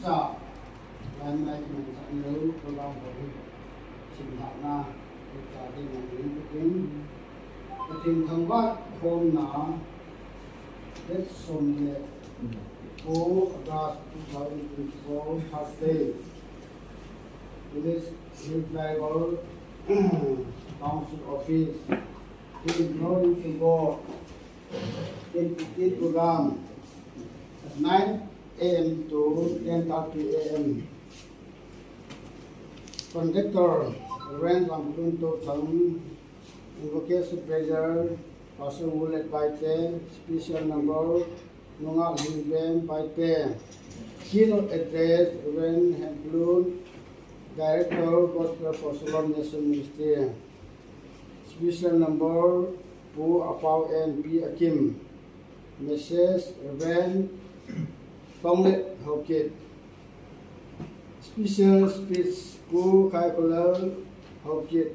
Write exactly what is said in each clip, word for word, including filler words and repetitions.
Cha, line mai ki man sa ni lo, program ho hi. Sim ha na, cha ding na ding ka ding. Ka ding thangvah khomna, date som le ko August two thousand twenty-four, Thursday. Village Hill Tribal Council Office. Team Glory to God. Team Petit Program. Nine A M to ten thirty A M. Conductor, Reverend Ramkulun Tothang, Invocation Prayer, Pastor Wulet Baite, special number, Nungah Lhingbem Baite. Keynote address, Reverend Hemplun, Director, Gospel for Shalom Nation Ministry. Special number, Pu Apau and Pi Akim. Message, Reverend Tonglet Haokip. Special speech, Pu Kaikholal Haokip,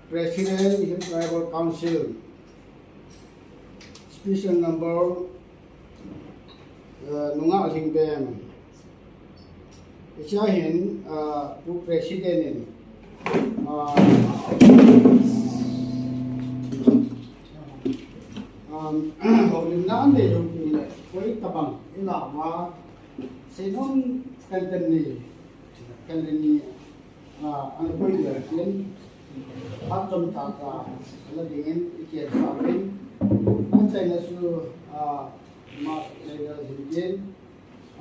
President, Hill Tribal Council. Special number, uh, Nungah Lhingbem. Hichea hin, uh, Pu President in, uh, um, houlimna anei lou ding le, koi tabang, ina ma, seinom kan kan ni, kan ni, ah, an koi le kin, phat chomcha cha, ala dingin, i kei sa kin, an chaina su, ah, ma, le le hin kin,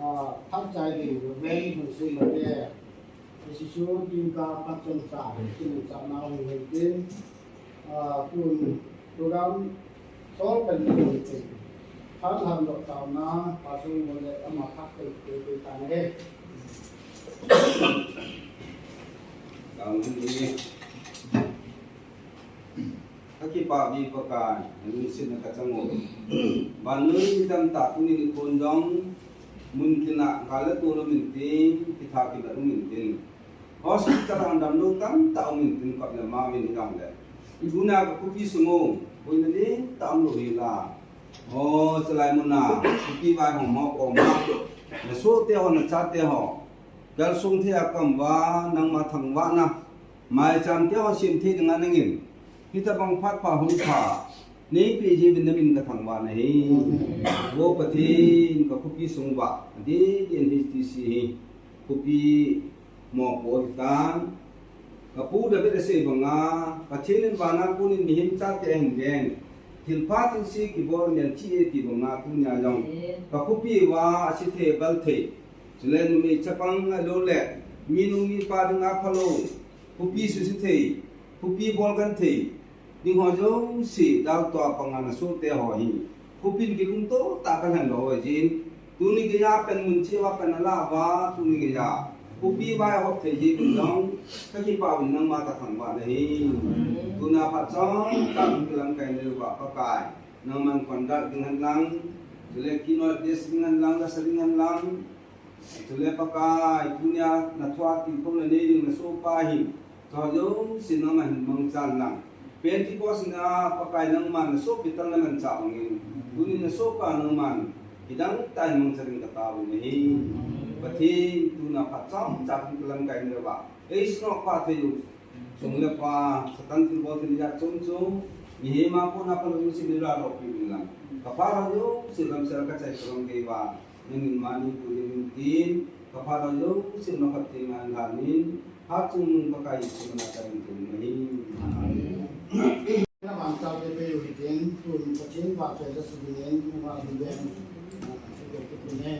ah, phat chai ding, ven, hun si ma te, Jesu tingkah phat chomcha, kin cha na hung hin kin, ah, tun program tol kan ni hung kin. Phat ham lo taona, Pastor Wulet ama phat kai kai kai ta na he. Taona ni. Ka kipah uve Pakai, na lungsetna ka chang uve. Vannoi mi tamtah tuni nikho jong, mun tina gal le tol um intin, kitha kibat um intin. Hospital a damlou tamtah um intin, kap le ma min hijongle. I bu na ka khopi sung u, boina lentah umlou hi la. O, chulai mun a, khopi vaihom ho kom a. Na sohte ho, na chate ho. Kalsong thei a ka um uva, nangma thangvahna. Maicham te ho sem thei dinga nangin, hitabang phat pha hun pha, nei peh jeh uvin namin ka thangvah nahi. Vo Pathen, ka khopi sung uva, adeh in H T C hi, khopi mopo hitan, ka pu David asei banga, Pathen in vana konin mihem chate ahin veng, thilpha thilse kibol melchih e ti banga tunia jong, ka khopi uva ase thei bal thei, chule numei chapang ahilou le, mi nu mi pa dinga phalou, khopi suse thei, khopi bol kan thei, ding ho jouse, daltoh a panga na sohte ho hi, khopin kilungto tah a ka lhen lou ho jin, tuni geiya pen mun cheh uva pen ala uva, tuni geiya khopi vai ahop thei jeh uvin jong, ka kipah uvin nangma ka thangvah nahi. Tuna phat chomcha kilamkai nau va Pakai, nangman conduct ding hen lang, chule keynote address ding hen lang, lasa ding hen lang, Chule Pakai, tunia na thu a tilkhouna nei ding na sohpa hi, chule jouse nangman hin mangchan lang. Pentecost nia Pakai nangman na sohpi tah na manchah bangin, tuni na sohpa nangman, hidang tah in mangcha ding ka taovin ahi. Pathen, tuna phat chomcha kilamkai nau va. Ei snoh pa thei u. Sum le pai, Satan thilbol thil jat chom chom, mihem a kona phalou lungset nei lalou pi uvin lang. Ka phat ho jouse lamsel a ka chai tolong kei uva, nangin mani pu ding tin, ka phat ho jouse na phatthei ngan lhanin, Hatchungnung Pakai Jesu min a ka ding tum nahi. Amen. Na vangchal te pe u hitin, tun Pathen vangchal te sugin, uma ding den, na ka sugin te ne.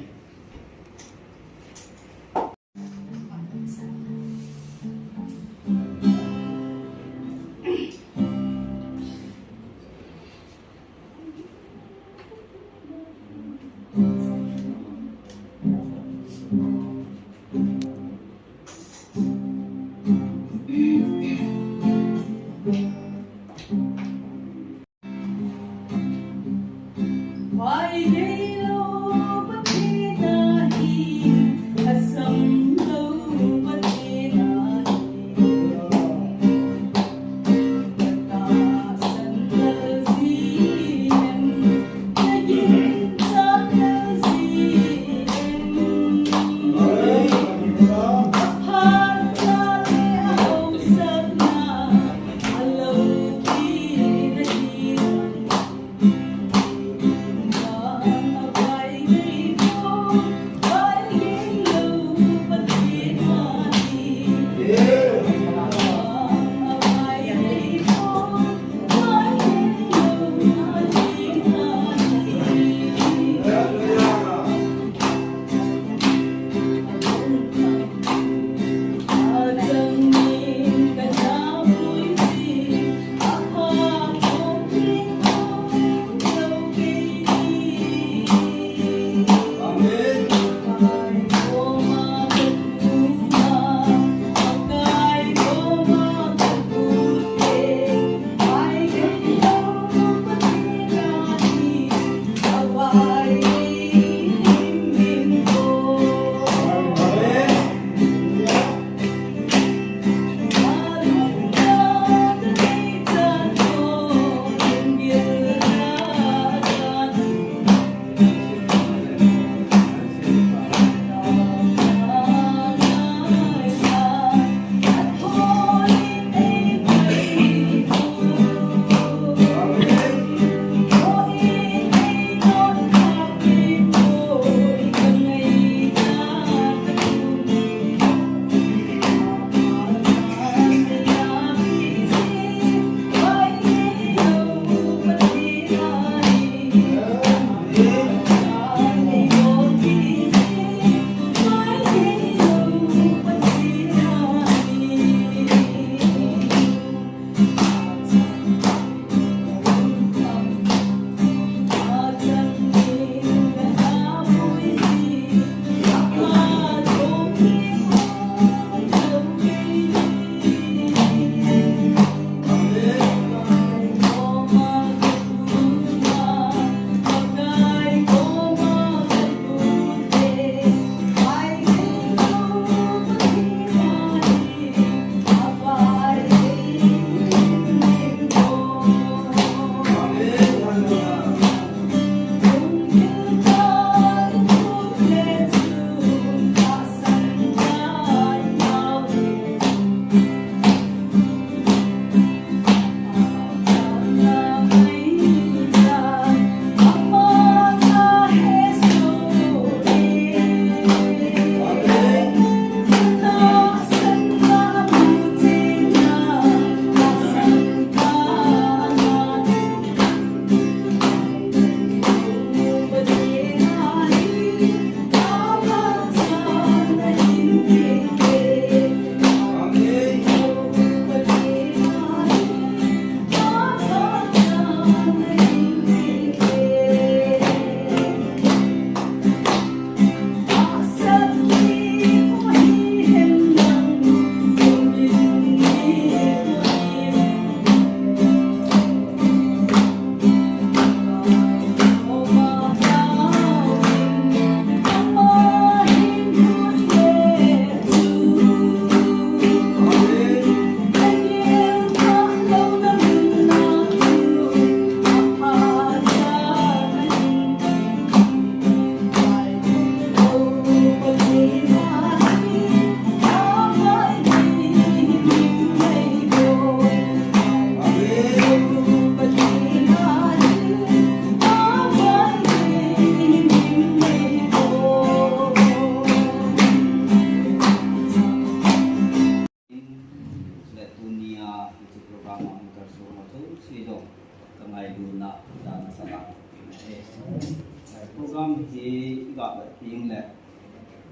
Ka ba ting le,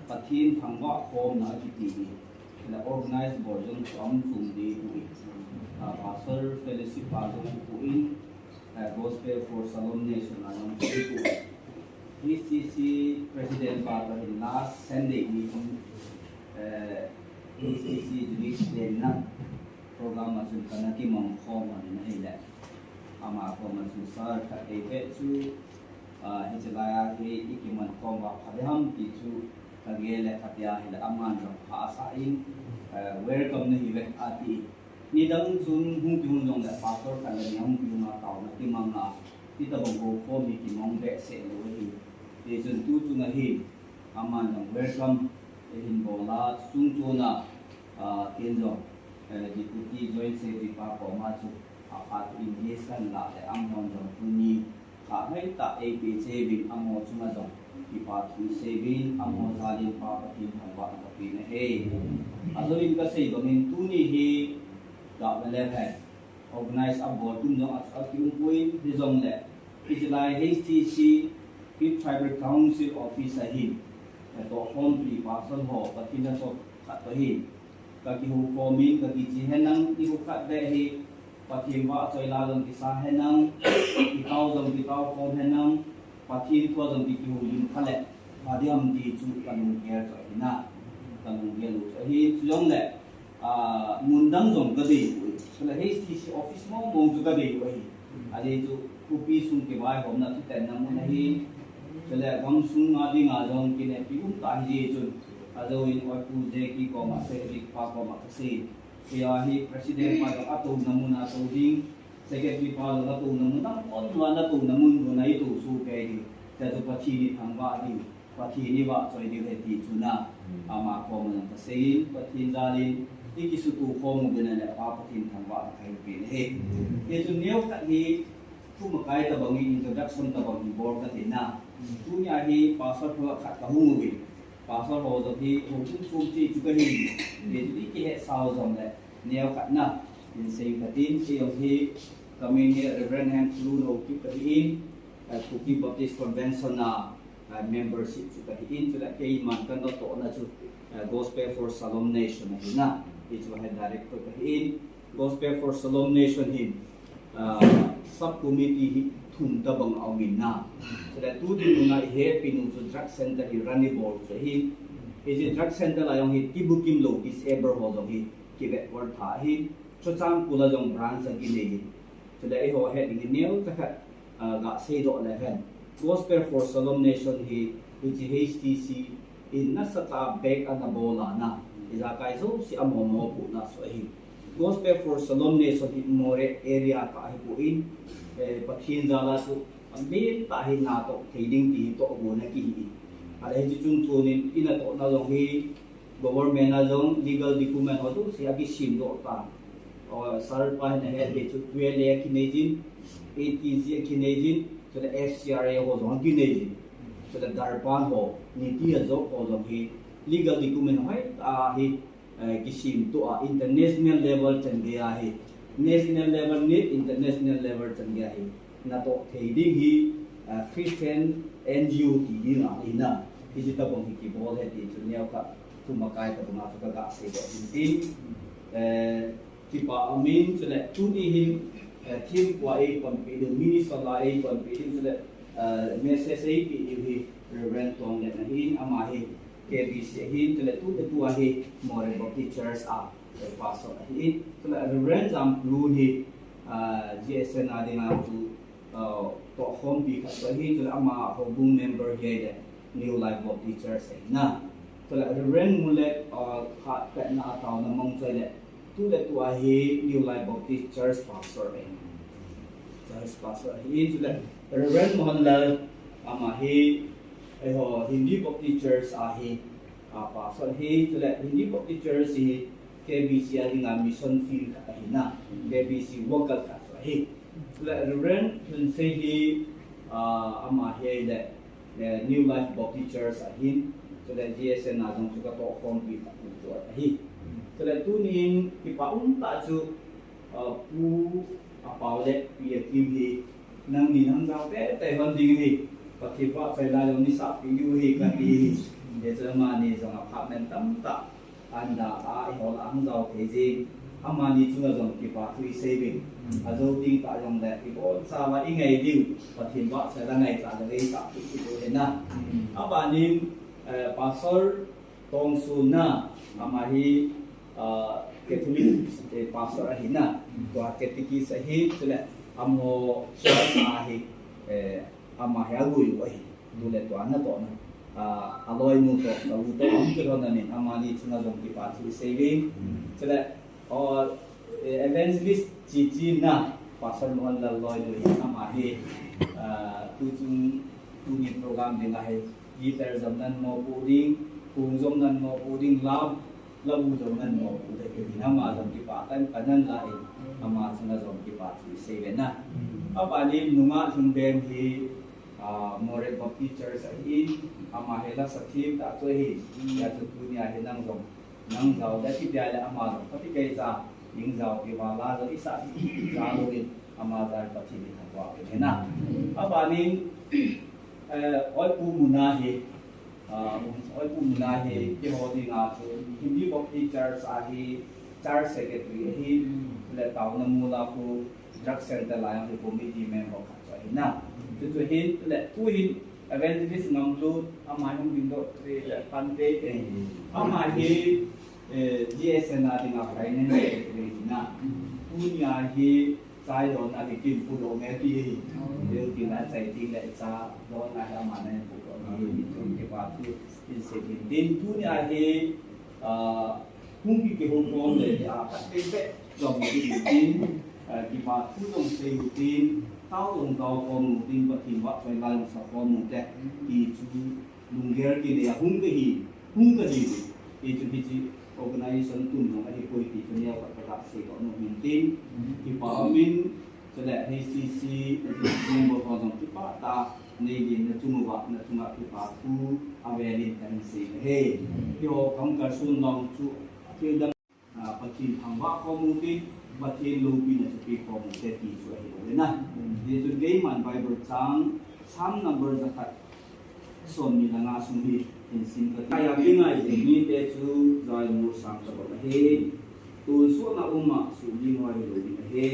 Pathen thangvah khomna kiti hi, le organize bol jong chu aum chung ding ahi. Ah, Pastor Fellowship a jong aum in, ah, Gospel for Shalom Nation a jong aum in. H C C President pa toh hin last Sunday ni hin, eh, H C C Jubilee Day na program a chun kana kimang khom a ni na hi le. Ama koma chun sir khat ei ve chu, ah, hiche lai a hi i kiman khom uva pha ding ham ti chu ka gel le khatia hi le aman jong hahsa in, eh, welcome nahi uve ati. Nidang chun hung kihung jong le pastor khat le ni hung kihung a taona kimang a, ti tabang ho khom hi kimang behseh lou ahi. Ti chun tu chung a hin, aman jong welcome, eh, hin bol a, chung chun a, ah, ken jong, eh, Deputy Joint Secretary pa koma chu, ah, phat in case kan la le amahon jong tuni, ah, hoi tah ei pe cheh uvin amaho chunga jong, kipa thu sei uvin amaho jal in Pa Pathen thangvah ka pe na hi. Ajou in ka sei bang in tuni hi, ga le le hai. Organize a bol tum jong a, a kium poi, hijong le, hiche lai H T C, Fifth Tribal Council Office a hin, eh, tohkhompi pastor ho, Pathen a chop khat toh hin, ka kihou khom in, ka kiche henlang, kihou khat beh hi, Pathen vahchoi la jong kisa henlang, kitao jong kitao khom henlang, Pathen thu a jong ki, kihoulim kha le, pha ding ham ti chu ka lunggel chu ahi na, ka lunggel u chu ahi, chujong le, ah, mun dang jong ka dei u ahi. Chule H T C office mong mong chu ka dei u ahi. Ajeh chu khopi sung kivaihomna thutanna mun ahi. Chule gamsung a dinga jong kinepi um tah ahi jeh chun. Ajou in Pu J K koma, Secretary pa koma ka sei. Hiya hi President pa jong atouna mun a tou ding. Secretary pa jong atouna mun, nang on va natouna mun mun a i tou soh kei ding. Tia chu Pathen in thangvah ding. Pathen in vahchoi ding ahi ti chu na, hmm, ama koma jong ka sei in, Pathen jal in, i kisuto khom uvin le Pa Pathen thangvah ka pe na hi. Hmm. Hichun neo khat hi, thumakai tabang in introduction tabang in bol ka ti na. Hmm. Tunia hi pastor ho khat ka hung uvin. Pastor ho jong hi, ho chung chung chi chu ka hi. Hmm. Hichun i kihetsau jong le, neo khat na, in sei ka tin, kei jong hi, ka min hi Reverend Hemkhiu Haokip ka hi in, eh, Kuki Baptist Convention a, ah, membership chu ka hi in, chule keiman ka natohna chu, ah, Gospel for Shalom Nation ahi na. Hichu head director ka hi in, Gospel for Shalom Nation hin, ah, sub committee hi thum tabang a um in na. Chule tu dinmun a i hepi nu chu drug center hi run i bol chu ahi. Hiche drug center a jong hi kibukim lou disable ho jong hi kivet bol tha ahi. Churachandpur a jong branch a kinei hi. Chule eiho het ding neocha khat, ah, ga seidoh le hen. Gospel for Shalom Nation hi, hiche H T C in nasatah a back ana bol a na. Ijakai jouse a momo pu na chu ahi. Gospel for Shalom Nation hi Moreh area tah ahi pon, eh, Pathen jal a chu amin tah hi natoh thei ding ti hi tohgon a kihi in. Ahile hiche chung chun in, i natohna jong hi, government a jong legal document ho jouse a kisemdoh ta. Aw, sir pa hin ahet hi chu twelve A a kinei jin, A T G a kinei jin, chule F C R A ho jong a kinei jin. Chule DARPA ho, NITI Aayog ho jong hi legal document hoitah hi, eh, kisemdoh a international level chan gei a hi. National level nit, international level chan gei a hi. Natoh thei ding hi, ah, Christian N G O ti ding ahi na. Hiche tabang hi kibol ahi ti chu neokhat thumakai tabang a chu ka ga seidoh hin tin. Eh, kipa umin chule tuni hin, eh, thempu a eipanpi diu, minister a eipanpi diu chule, eh, message eipe diu hi Reverend Tonglen ahin, ama hi K B C ahin, chule tu le tu a hi Moreh Baptist Church a, eh, pastor ahin. Chule Reverend Jamlun hi, ah, G S N a dinga chu, ah, tohkhompi khat chu ahi, chule ama houbung member hi ahile New Life Baptist Church ahi na. Chule Reverend Mulek, ah, khat khat na taona mang chu ahile, tu le tu a hi New Life Baptist Church pastor ahi. Church pastor ahi, chule Reverend Mohanlal, ama hi, eiho Hindi Baptist Church a hi, ah, pastor ahi, chule Hindi Baptist Church hi K B C a dinga mission field khat ahi na, K B C worker khat chu ahi. Chule Reverend Thunsei hi, ah, ama hi ahile, eh, New Life Baptist Church ahin, chule G S N a jong chu ka tohkhompi khat chu ahi. Chule tunin kipa umtah chu, ah, Pu Apao le Pi Akim hi, nangni nang jao teitei hon ding ahi. Pathen vahchoi lai jong nei sapeh diu ahi kati. Hiche amani jong apartment tamtah under a eiho lah a hung jao thei jing. Amani chunga jong kipa thu isei uvin. Ajou ding tah jongle ibonchauva ingai diu Pathen vahchoi lai ngaichat le eisapeh kit u ahi na. Abanin, eh, Pastor Tongsun na, ama hi, ah, Catholic, eh, pastor ahi na, tua catechist ahi, chule amaho church a hi, eh, ama hi agui u ahi, tule tua natohna, ah, aloinu toh, aloinu toh, ahung kilhon ahin, amani chunga jong kipa thu isei uvin, chule, oh, eh, Evangelist Chichi na, Pastor Mohanlal loinu hi, ama hi, ah, tuchung, tuni program dinga hi, guitar jong nahin mopo ding, khong jong nahin mopo ding, lam, lam jong nahin mopo ding, kiti na ama jong kipa tah in kahin la in, ama chunga jong kipa thu isei uve na. Abanin nungah Lhingbeng hi, ah, Moreh Baptist Church ahin, ama hi lasa themtah chu ahin, hijeh chun tunia hi nang jong, nang jao le kiti le ama jong, kati kei cha, ning jao ti vala jong isa, ja louvin, ama jal Pathen in thangvah uvin ahi na. Abanin, eh, Oipu Muna hi, ah, Oipu Muna hi, keiho dinga chu, Hindi Baptist Church a hi, Church Secretary ahi, le taona mula khu, Drug Center lai a hi committee member khat chu ahi na. Chuchu hin, le tuhin, Evangelist Ngamlut, ama hin dingdoh, le Pante, eh, ama hi, eh, G S N a dinga finance secretary ahi na. Tunia hi, chai donna hi kin pu lo me ti hi. Deu tin a chai tin le cha donna hi ama na pu lo me hi. Chun kipa thu isei uvin tin tunia hi, ah, hung ki kihou khom le, ah, khat te te jong mo tin, ah, kipa thu jong sei u tin, tao jong tao khom u tin, Pathen vahchoi lai jong sa khom u te, ti chu lunggel kinei a hung kahi, hung kahi. Hichu hiche organization tun jong ahipoi ti chu neo khat ka sei doh nom in tin. Kipa umin, chule H C C member ho jong kipa tah a nei lenna chung uva, na chunga kipa thu avel in kahin sei ahi. Keiho kam kalson lang chu thil dang Ah, Pathen thangvah khom u tin, Pathen loupina chu pe khom u te ti chu ahi bou ve na. Hijeh chun keiman Bible chang, Psalm number jakhat, somni le nga sung hi hin sim kate. Aya kingai jing mite chu jaimu sang tabang ahi. Tonsotna um a suhling ho ahi louvin ahi.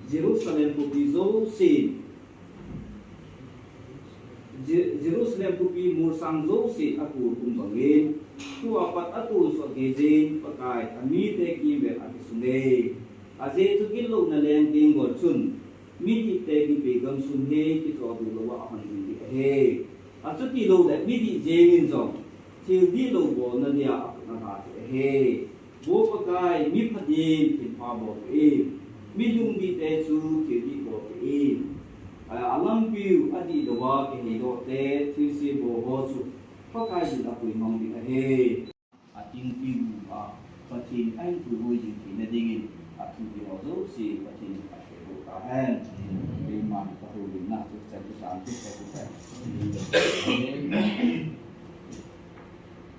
Jerusalem khopi jousen Je-, Jerusalem khopi molsang jousen atul um bangin, tua pat atonsot gei jin, Pakai amite kimvel akisunge. Ajeh chu gitlouna leng ding gol chun, midihtah in ipi gamsung hi kichoh diu louva ahon ding ahi. Achuti louleh midih jengin jong, thil dihlou bolna dia akhut ana lha thei ahi. Vo Pakai, mi pha din thilpha bol in, mi lungdihte chu thil dih bol in. A, alampiu adih louva kiheidoh te, thilse bol ho chu Pakai din apui mang ding ahi. Atingpiu a, Pathen in ahin puihui jing theina dingin, athupi ho jouse Pathen in athei bol tahen. Keiman kahoulimna chu chan chu tan chu tahen. Amen.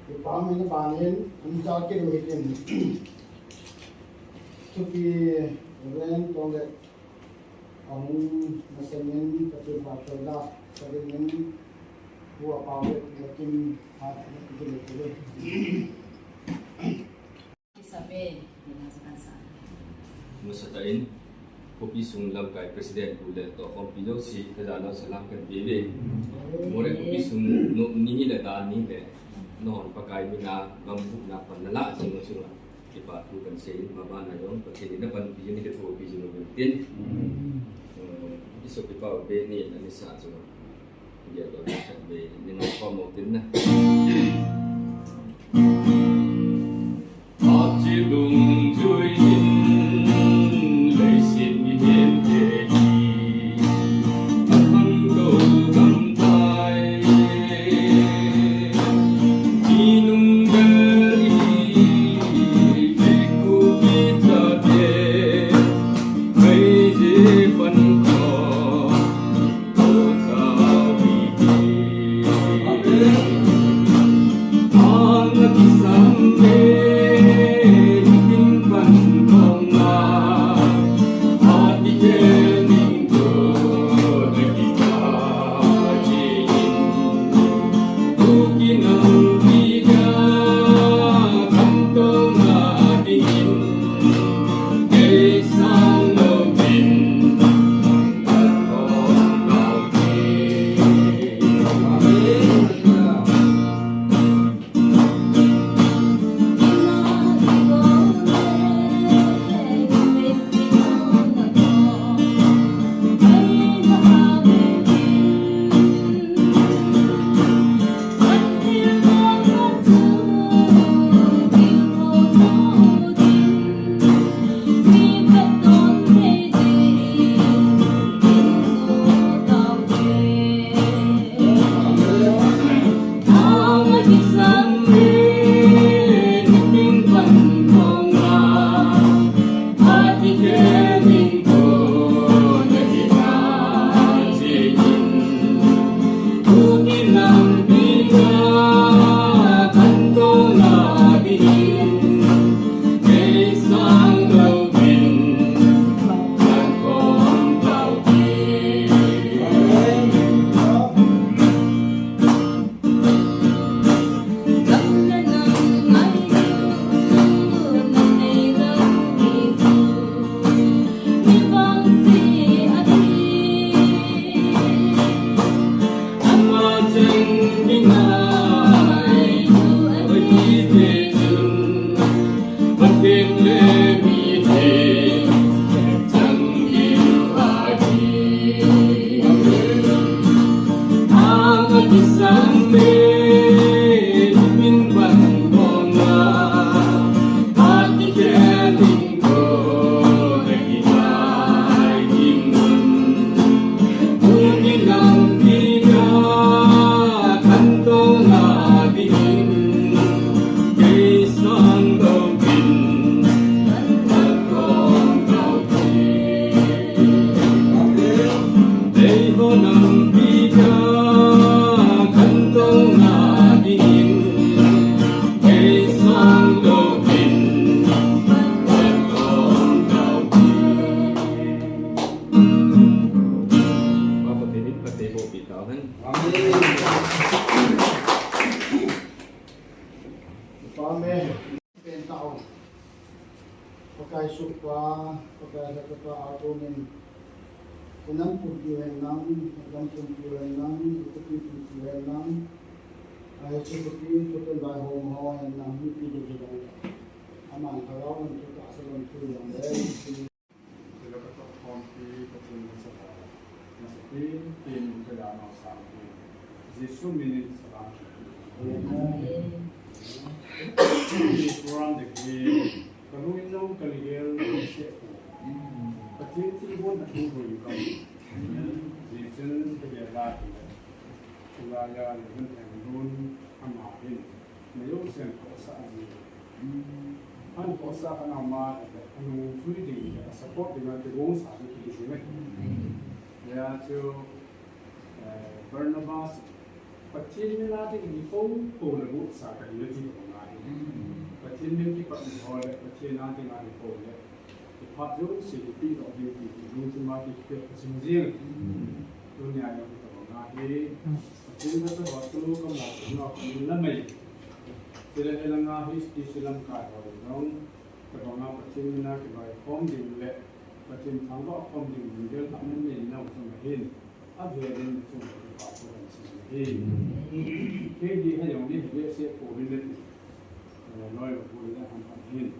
Kipa um in abanin, um cha kit u hitin. Thupi Reverend Tongle, ahung masangin, Pathen vahchoi la, kavenin, Pu Apau le, le Kim, ha, le Kim, le Kim. Kisabe, tina sa kansa. Masatah in, khopi sung lamkai President pu le tohkhompi jouse, kajana salam kahin peuve. Moreh khopi sung nom ni hile dan ni hile, nahon Pakai mina gam bupna pan nalah jing u chunga kipa thu kahin sei in, mabana jong Pathen in napanpi jing, nakithopi jing uvin tin. Eh, isopipa u Benny in anisa chunga. Amen. Pen tao. Pakai supa, Pakai lha kapa a tunin. Kanam pumpi hen nang, kanam pumpi hen nang, kupi pumpi hen nang. Ai supi tu pen bai hong ho hen nang, mi pi de de dang. Aman karau nang tu ta sa lam tu yang de. Sila ka tok khompi, Pathen ka sapa, na sapi, tin ka da nau sang tin. Jesu min in salam. Amen. Program de ki, ka lu in nong ka ligel, se ko. Pathen thilbol na thu ko yu ka. Jesu ka ligel la ki. Sila ya, ya, ya, ya, ama hin. Neo sen ko sa ji. An ko sa ka na ma, anu jui ding, a support ding, a te gong sa ni ki ding ne. Ya chu, eh, Barnabas, Pathen mina ding ni ko, ko na bu sa ka ni ti ko na ni. Pathen min kipat ni ho le, Pathen na ding a ni ko le. Kipah jouse kipe doh ding ti, ti lungthim a kipe jing jing. Tunia jong hitobanga hi, Pathen katoh ho tu kamo kona kamin lamei. Chule hilanga hi H T C lamkai ho jong, tobanga Pathen mina kiloikhom ding le, Pathen thangvah khom ding lunggel hahmang nei nau jong ahin. Avel in nachung kipah thu kahin sei ahi. Kei hi hijong ni hi behseh pouvin nati. Eh, loi lo boi le ham ham hin.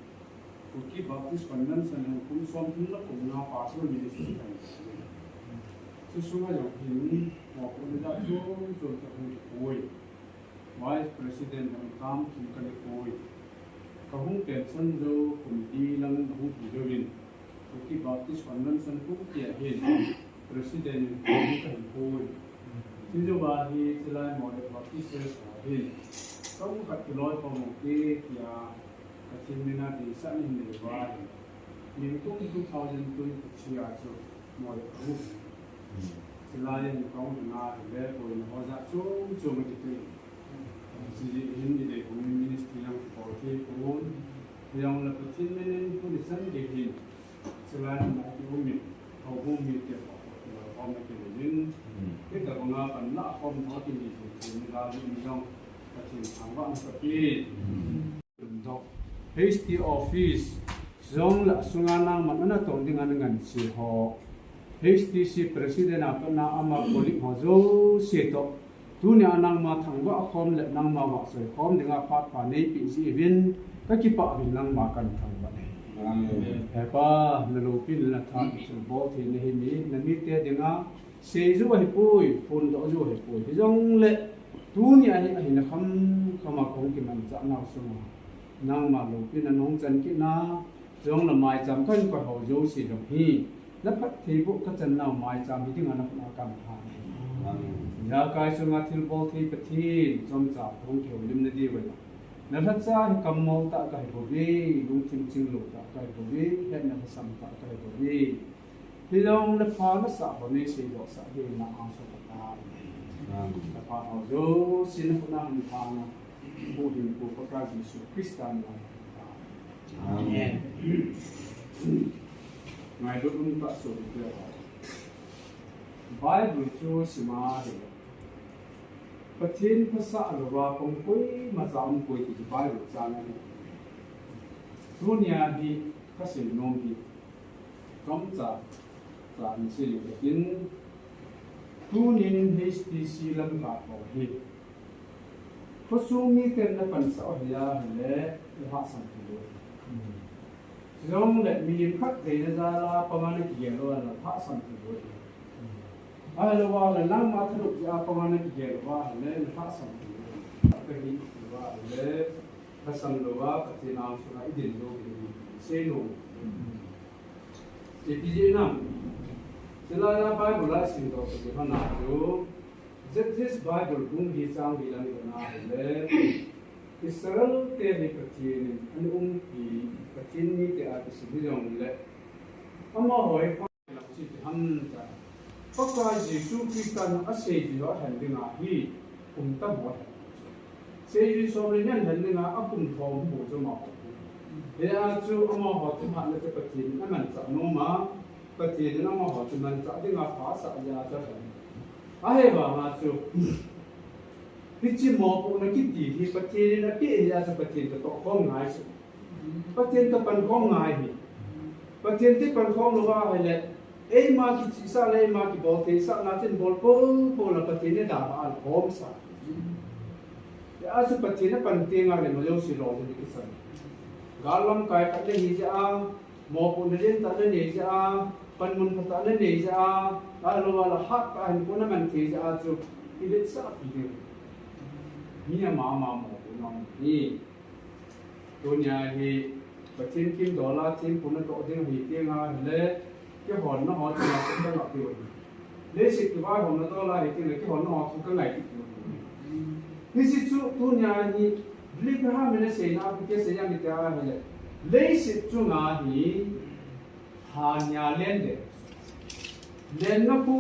Kuki Baptist Convention in kum somthum le kum nga pastoral ministry kahin sei. Chusunga jong hin, mo kum le da chom chom chom hung kipui. Vice President jong tam thum kana pui. Kahung pension jou kum li lang ahung hi jouvin, Kuki Baptist Convention Kuki a hin President in kahin pui. Chujouva hi chulai mo le Baptist Church a hin, tongkhat kiloi khom ung te tia, Pathen mina deisah nahin nei uva hin. Nikum two thousand twenty-three a chu mo le kahung. Chulai a hin kahung hina hile, boina ho jat chom chom akitui. Chujeh hin i dei pum in ministry jong kibol thei pon. Hijongle Pathen min in tuni chan gei hin. Chulai a hin akium in. Houbung mite ho, ho, ho, ho, na kinei in. Hitobanga pan lah khom tho ti ni chu, chu ni la ni jong. Pathen thangvahna kape. Doh. H T office, jong le asunga nangman ana tong dinga na nganse ho. H T C President a patna ama colleague ho jouse toh. Tunia nangma thangvah khom le nangma vahchoi khom dinga phat pha neipeh jeh uvin, kakipah uvin nangma kahin thangvah e. Amen. He Pa, naloupina le natha chu bol thei nahi mi, namite dinga, Seijou ahipoi, phondoh jou ahipoi. Hijongle, tunia hi ahina kham khama kahung kimanchah nau sunga. Nangma loupina nahung chan kit na, jongle maicham kahin koi ho jouse jong hi. Naphattheiboh kachan nau maicham hi dinga nakhut a kahin than ahi. Amen. Ijakai sunga thilbol thei Pathen, chomcha kahung kihoulim nadiuva. Nalhacha hi kammol tah kahi bouve, lungthim chinglou tah kahi bouve, hetna lhasam tah kahi bouve. Hijongle pha nasah ho neiseidoh sah diu na angsuh kata. Amen. Napha ho jouse nakhut a hin than a. Huhhingpu Pakai Jesu Christa min a. Amen. Ngailut um tah sopi teho. Bible chu sim a hile. Pathen phasah louva pang koima cha um poi ti Bible chang ahi. Tunia hi kasei nom hi. Chomcha, cha hin sei leu katin, tunin H T C lamkai ho hi. Khosung miten napansah u ahi ahile, nalhahsam thei lou. Chujongle mihem khat deina jal a panga nakigel uva nalhahsam thei lou. Ahilouva le nangma thanom jeh a panga nakigel uva ahile, nalhahsam thei lou. Kahi uva ahile, Lhasam louva, Pathen angsunga idin jou ding ahi, sei nom. Ipi jeh ham. Chulai a Bible a isimdoh toh kilhon a chu, Judges Bible bung li chang li lang kona ahile, Israel te hi Pathen in ana umpi, Pathen mite a kisim hijongle, amaho hi Pakai Jesu Christa in aseijui ho ahen dinga hi kum tam ho ahen. Seijui som le ni ahen dinga akum thom bou chu amaho. Hia chu amaho chu phat le chu Pathen in amanchah nom a, Pathen in amaho chu manchah dinga pha asah jeh a chu ahen. Ahivanga chu Hiche mopohna kiti hi Pathen in apeh hi a chu Pathen toh tohkhom ngai chu. Pathen toh pankhom ngai hi. Pathen toh pankhom lou ahile, eima kichihsah le eima kibol theisahna chun bol poupou la Pathen in dalha a khomsah. Hijeh a chu Pathen apan teng ahile amajouse lolhing hi kisah. Gal lamkai khat nahi jeh a, mopohna lentah nanei jeh a, panmun phatah nanei jeh a, ahilou le hatah a hinkho naman thei jeh a chu, iletsah pi ding. Mi ama ama mopohna aum hi. Tunia hi Pathen kimdol a thempu natoh ding ahi teng ahile, kihonna ho chunga chu kangah diu ahi. Leiset kivaihouna dol ahi teng le, kihonna ho chu kangai kit diu ahi. Hiche chu tunia hi Billy Graham in aseina a ipi asei em iti ahile, leiset chunga hi lha nia len ding. Lenna khu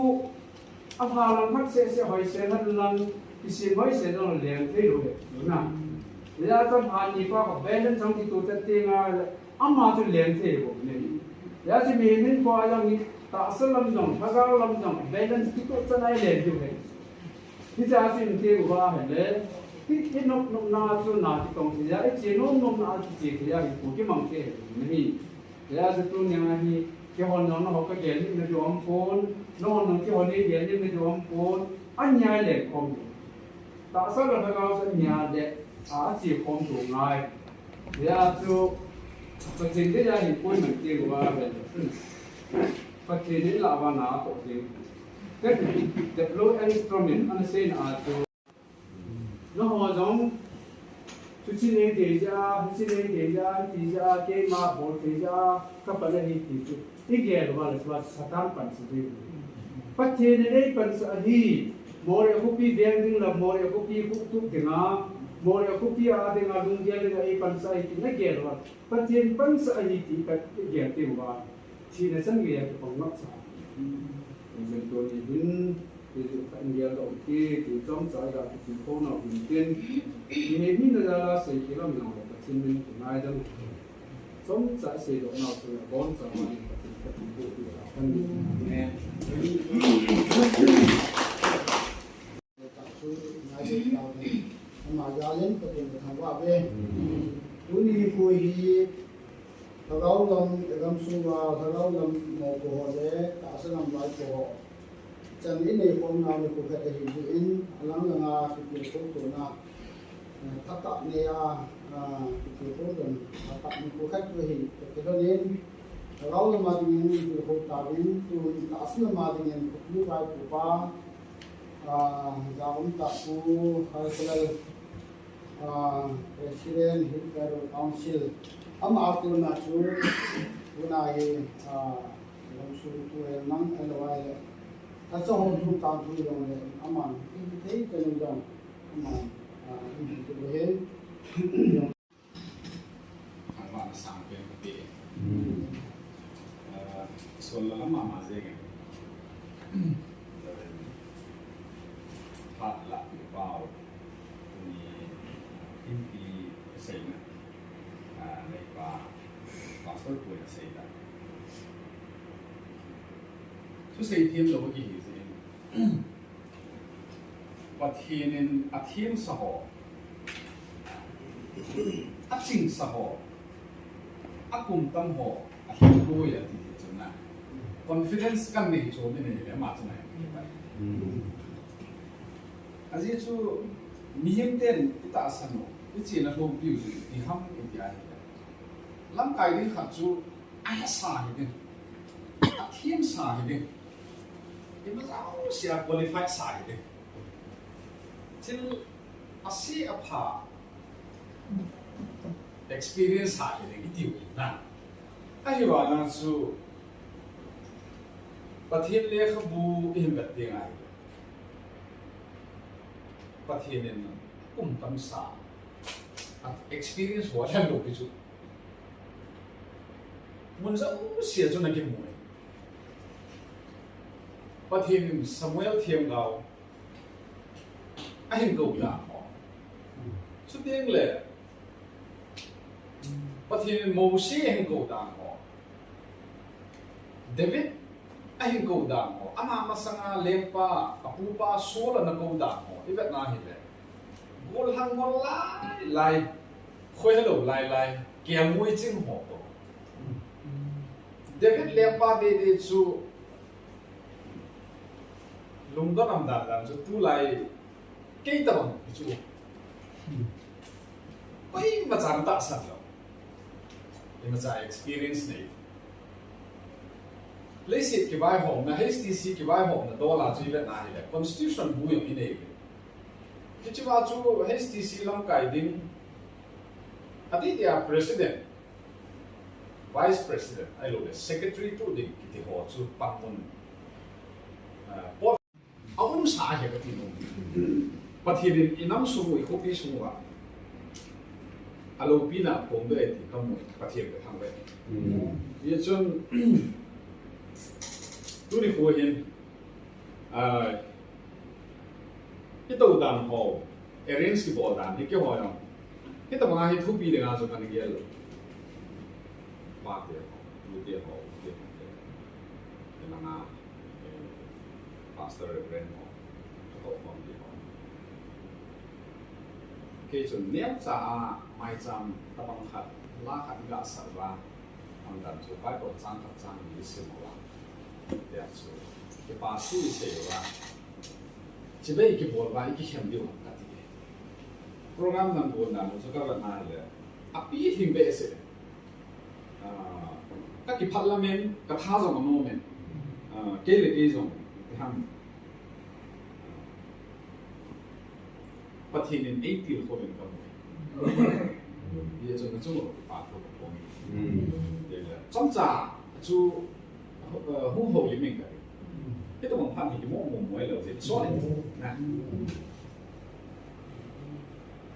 alha lang khat seh seh hoise hen lang, kisem hoise jong len thei lou ahi. Hijeh a chu lha ni pa kha balance jong kitoh chet teng ahile, ama chu len thei bou ahi. Hijeh a chu mihem hinkho a jong hi tahsa lam jong, lhagao lam jong balance kitoh chet a len diu ahi. Hijeh a chu ipi ti uva ahile, hi, inop nopna chu na kitong thei a, iche nom nopna a kiche thei a, hinkho kimang thei ahi. Hijeh a chu tunia hi, kihonna ho kagel nom na diu aumpon, nahon jong kihon nei gel nom na diu aumpon, ahin lengkhom diu. Tahsa le lhagao chu ahin le, a, achekhom diu ngai. Hijeh a chu, Pathen dei a hinkho iman teng uva ahile, Pathen in lah uva natoh ding. Then, the blow and instrument, ana seina a chu. Nangho jong, chuche nei dei jeh a, hiche nei dei jeh a, hiti jeh a, keima bol thei jeh a, kapan ahi ti chu. Igel uva le chua Satan pansah ding. Pathen in eipansah ahi, Moria khopi veng ding le, Moria khopi khuhtup dinga, Moria khopi a dinga lunggel dinga eipansah ahi ti nagel uva. Pathen pansah ahi ti kagel teng uva. Thina chan geiya kipang ngapcha. Hijeh chun tuni hin, hichu khat in gel doh kit, ti chomcha iga kitilkhouna u hintin. Mihem hina jal a sei kilam nau le Pathen min kingaidam. Chomcha seidoh nau chunga boncha uva Pathen kati pu ti a kan. Amen. Chu ngaidam tauhen. Ama jal in Pathen kathangvah uve. Tuni nikho hi lhagao lam, igamsunga lhagao lam mopo ho le tahsa lam vaipo ho chan inei khomna nikho khat ahi jeh in, alang langa kitilkhouna, eh, phatah nei a, ah, kitilkhouna phatah nikho khat chu ahi, kakilhon in, lhagao lama dingin kitilkhou tauvin, tun tahsa lama dingin khopi vaipo pa, ah, Jaum Tapu Khalkhalal, ah, President Hill Tribal Council, ama a kona chu, tuna hi, ah, Lamsu tu el nang el wai le. Acha hom tu tang tu jong le, aman, i thei te nu jong, aman, ah, i thei te he. Thangvahna sangpen kati. Ah, sol la lama ma jeng e. Phat la ni pau. Ni, ah, Thimpi seina. Ah, neipa, Pastor pu in asei ta. Thusei them lou kihi jeh in. Pathen in athemsa ho, achingsa ho, akumtam ho, ahinkho ati ti chun na. Confidence kanei hi chu ni nei le ama chu ngai. Ajeh chu mihem ten itahsan u, ichena lhompiu chu ipi ham iti ahile, lamkai ding khat chu ahesa hiding, athemsa hiding, ima jouse a qualified sa hiding. Thil ase apha experience sa hiding itiu na. Ahivang chu Pathen lekhabu ihin vet ding ahi. Pathen in akumtam sa, a experience ho alhen lou pi chu. Mun jouse a chu ana kimu e. Pathen in Samuel themgao ahin kou dan ho. Chuteng le Pathen in Mose ahin kou dan ho. David ahin kou dan ho. Ama masanga lengpa, apupa Saul ana kou dan ho. I vet na hile. Golhang ngol lai lai, khoi helou lai lai, kelngoi ching ho toh. David lengpa dede chu lungdon um dan dan chu tulai kei tabang chu. Koima chan tahsan lou. Imacha experience nei. Leiset kivaihomna, H T C kivaihomna dol a chu ivet na hile, constitution bu jong inei uve. Hichea chu H T C lamkai ding, adeh dia president, vice president, ahilouleh secretary tu ding kiti ho chu panmun, ah, pot aumsa ahi kati nom. Pathen in inam sung u, ikhopi sung uva aloupina aphongdoh e ti kamu, Pathen kathangvah e. Hijeh chun tuni kho hin, ah, itou dan ho, arrange kibol dan hi keiho jong hitobanga hi thupi dinga chu kana gel lou. Pate ho, tute ho, tute ho, tute ho. Hilanga, eh, Pastor Reverend ho, katoh khom ti ho. Kei chun neocha a maicham tabang khat, la khat iga sah uva, aumdan chu Bible chang khat chang ni isim uva, tia chu kipa thu isei uva, chibai kibol uva ikikhen diu ham kati e. Program nangho nanu chu kavet na hile, api lhing behseh. Ah, kakiphat lamen, katha jong anom in. Ah, kei le kei jong, ipi ham, Pathen in eitilkhouvin kamu e. Hijeh chun nachung uva kipa thu kaphong e. Chomcha chu, uh, hung houlim inge kati. Hitobang phat hi kimo mo mo lou jeh, sorry. Na.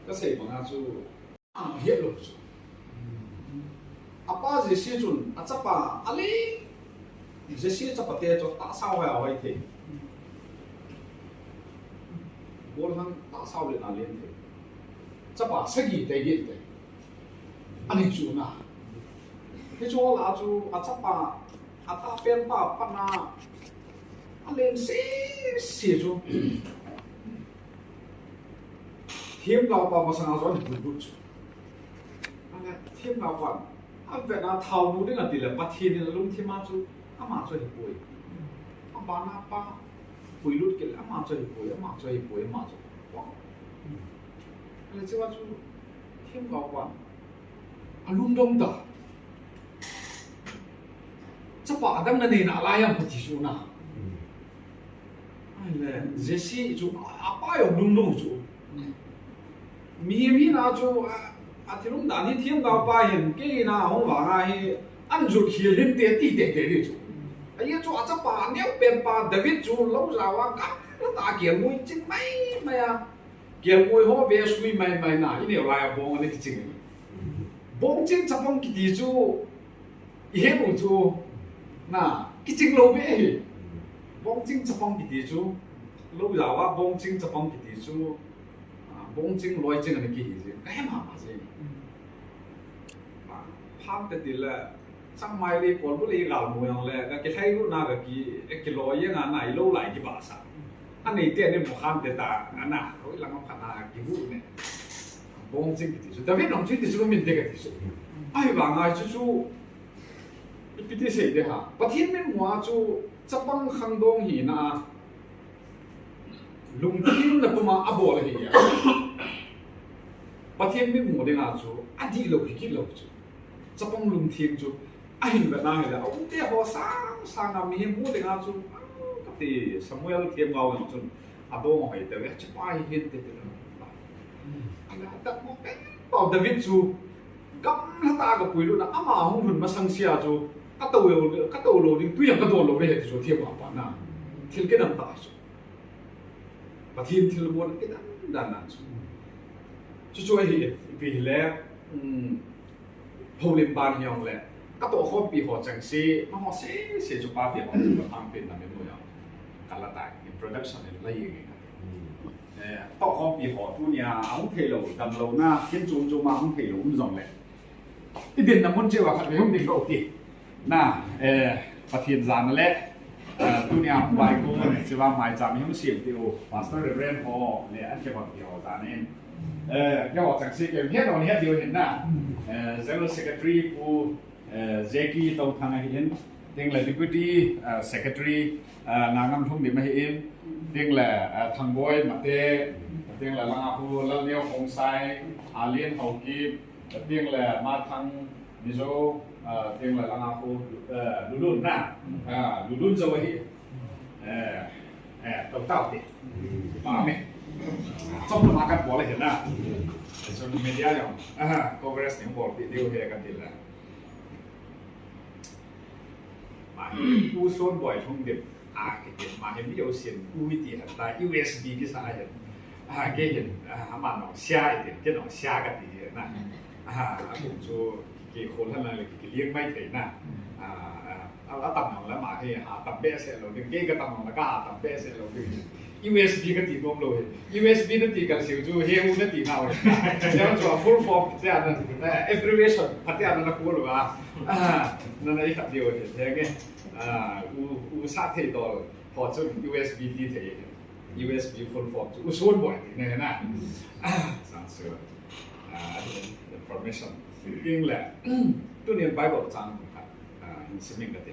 Kasei banga chu, ahet lou chu. Apa Jesse chun achapa ale, Jesse chapate chu tahsa hoi hoi thei. Golhang tahsa le na len thei. Chapa sagi te get te. Ani chu na. Hichu la chu achapa, atahpen pa pana alen sese chu. Themgaopa masanga chu ahin puilut chu. Ana themgaopan avetna thaonu ding atile Pathen in alungthima chu ama chu ahipoi. Abana pa puilut kit le ama chu ahipoi, ama chu ahipoi, ama chu. Ana chua chu themgaopan alungdong ta. Chapa adang nanei nalai ham kati chu na. Ahile, Jesse chu, apa jong lungdong chu. Mihem hina chu, a, athil umdan hi themgaopa hin, kei hina hung vanga hi, ahin jot khel hinte ti teitei di chu. Ajeh chu achapa, aneopenpa, David chu, lou jao a, gamlha tah a kelngoi ching maimai a. Kelngoi ho ve sui maimai na, ineo lai a bong ana kiching. Bongching chapang kiti chu, ihet u chu, na, kiching lou ve hi. Bongching chapang kiti chu, lou jao a bongching chapang kiti chu, ah, bongching loiching ana kihi jin, kahe mama jin. Ah, phante tile, changmai le kolbu le igalmu jongle, kakilhailut na kaki, eh, kiloi jeng a na, ilou lai kibahsah. Aneite aneimo khante ta, ana, hoilang a phatna kibu ne. Bongching kiti chu, David jong chu hiti chu kamin te kati chu. Ahivanga chu chu, ipi ti sei de ham. Pathen mitmua chu, chapang khangdong hina, lungthimna puma abol ahi a. Pathen mitmu dinga chu, adihlou hikit lou chu. Chapang lungthim chu, ahin vetna hile, aumte ho sang sanga mihem mu dinga chu, kati Samuel themgao jong chun, adong hoi te ve, chapa hi hinte ti lou. Ana atat mo pen pau David chu, gamlha tah a kapuilut na, ama hung lhun masang sea chu, katou lou, katou lou ding, tui jong kadon lou ve ti chu themgaopa na. Thil kidang tah chu. Pathen thilbol kidang dan dan chu. Chuchu ahi, ipi hile, um, houlim ban hijongle, katohkhompi ho chengse, amaho sese chu pate ho chu kaphangpen na min mu jong. Kala tai, introduction in la jeng e. Eh, tohkhompi ho tunia ahung theilou, damlouna, kin chom chom a ahung theilou um jongle, idinna mun cheh uva khatvei hung ding lou ti. Na, eh, Pathen jana le, eh, tunia hung vaigong, cheh uva maicham ihung sem diu, Pastor Reverend ho le ankehonpi ho jana in, Eh, keiho chang si kei, hia no hia diu hin na. Eh, General Secretary Pu, eh, Jackie Touthang ahin, tengle Deputy, eh, Secretary, eh, Ngangam Lhumlim ahin, tengle, eh, Thangboi Mate, tengle langa Pu Lalneo Khongsai, Alien Haokip, tengle Mathang Mizo, eh, tengle langa Pu, eh, Lulun na, eh, Lulun Zo ahi. Eh, eh, tau tau ti. Pame. Chom na ma kan bol ahi na. Chom media jong. Aha, Congress ni bol ti diu ahi kan ti la. Ma hi, U Sonboi Lhungdim. Ah, kiti, ma hi mi jousen, U iti hanta, U S B kisa ahi. Ah, kei hin, ah, ama nong sia iti, kei nong sia kati na. Ah, akum chu, kei khol han lang le, kei liang mai thei na. Ah, ah. A, atam nong la ma hi, atam behseh lou ding, kei katam nong la katam behseh lou ding. U S B kati nom lou hi. U S B nati kal siu chu, he u nati ngau. Jang chu full form, tia na, eh, abbreviation, phatea na na kol uva. Ah, na na i khat diu hi, he nge. Ah, u, u sa thei tol, ho chu U S B ti thei. U S B full form chu, U Sonboi ti ne na. Ah, sang su. Ah, information. Tengle, tunin Bible chang khat. Ah, hin sim ing kati.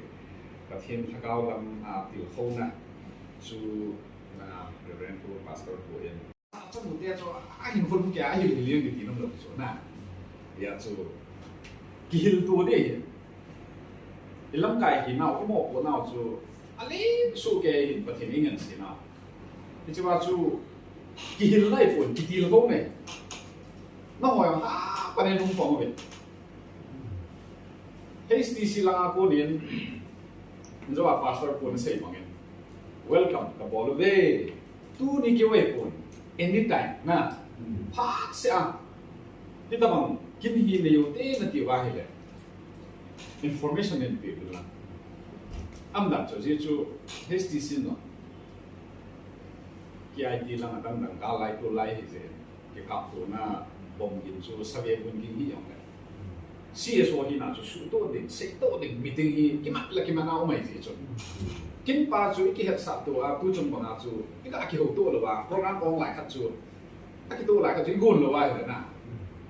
Pathen lhagao lam, ah, tilkhouna chu, ah, Reverend Pu, Pastor Pu in. Ah, chanu te chu, ah, hin khol ke, ah, hil hil hil ti nom lou chu na. Hia chu, kihil tu ding. I lamkai hinau, i mopohnau chu, alen soh kei hin Pathen in ngen sina. Hiche va chu, kihil nai pon, kitilkhou nai. Nangho jong ha, panen hung pang uve. H T C langa konin, injo a pastor pun sei bangin, "Welcome," kabol uve. Tuni keu ahipon, anytime, na. Phatseh a. Hitabang, kin hi nei u te nati uva ahile. Information in pe uvin lang. Aum dan chu, ajeh chu, H T C no. K I T lang adang dang gal lai tu lai hi jeh. Kikaptona bom gin chu save gun ging hi jong le. C S O hina chu suhtoh ding, seitoh ding, meeting hi kimat le kimat a um ahi jeh chun. Kin pa chu i kihetsah to a, tu chung banga chu i ga kihoutoh lou a, program ong lai khat chu, a kitoh lai khat chu i gon lou a hile na.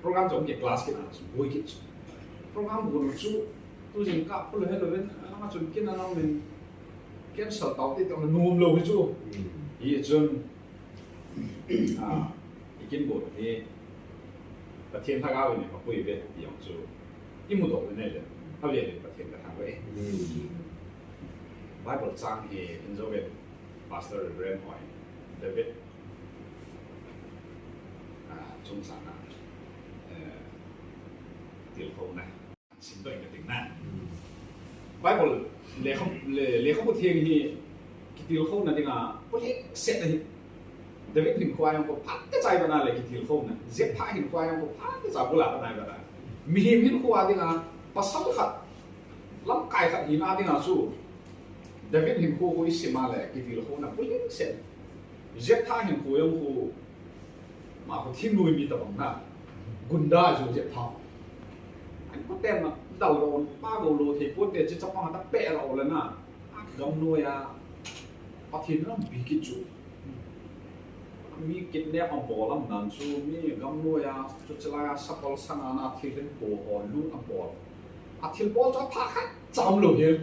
Program chu ki class kit a chu, boi kit chu. Program gon chu, tu jingkah pu lou helou vin, langa chun kin a nang min cancel tau te tong nom lou hi chu. Hi chun, Ah, i kin bol hi Pathen lhagao in eipui uve ti jong chu i mudoh u ahile, avel in Pathen kathangvah e. Bible chang hi in jo uvin Pastor Reverend hon David, ah, chungchang a, eh, tilkhouna. Simdoh inge ting na. Bible lekha, le, lekhabu theng hi kitilkhouna dinga, pulhingset ahi. David hinkhoa jong khu phatecha ivet na le kitilkhouna. Jephthah hinkhoa jong khu phatecha bula ivet na ivet na. Mihem hinkhoa dinga, pasal khat, lamkai khat hina dinga chu. David hinkho khu isim a le kitilkhouna pulhingset. Jephthah hinkho jong khu, ama khu thingnoi mi tabang na. Gunda jo Jephthah. An ko ten na dal ron pa go lo thei pon te chi chapang ta pe ra o le na. Gamnoi a Pathen lam bi kit chu. Mi kidnap abol lam nan chu mi gamnoi a chu chalai a sapal sanga na thil hin po ho lut abol. A thilbol chu aphat khat cha um lou hi.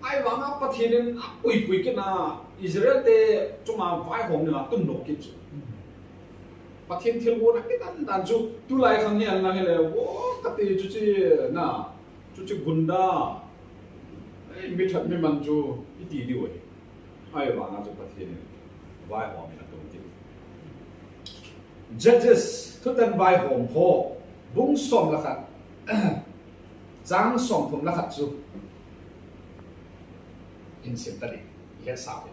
Ahivanga Pathen in apui pui kit na Israel te chunga vaihom dinga tundoh kit chu. Pathen thilgon akidan dan chu tulai khang hi an lang hile, wo kati chu chi na, chu chi gunda. Ei, mi that mi man chu iti diu ahi. Ahivanga chu Pathen in vaihom in atung kit. Judges, Thutan Vaihom ho, bung som le khat, chang somthum le khat chu hin sim ta ding, i hetsah u.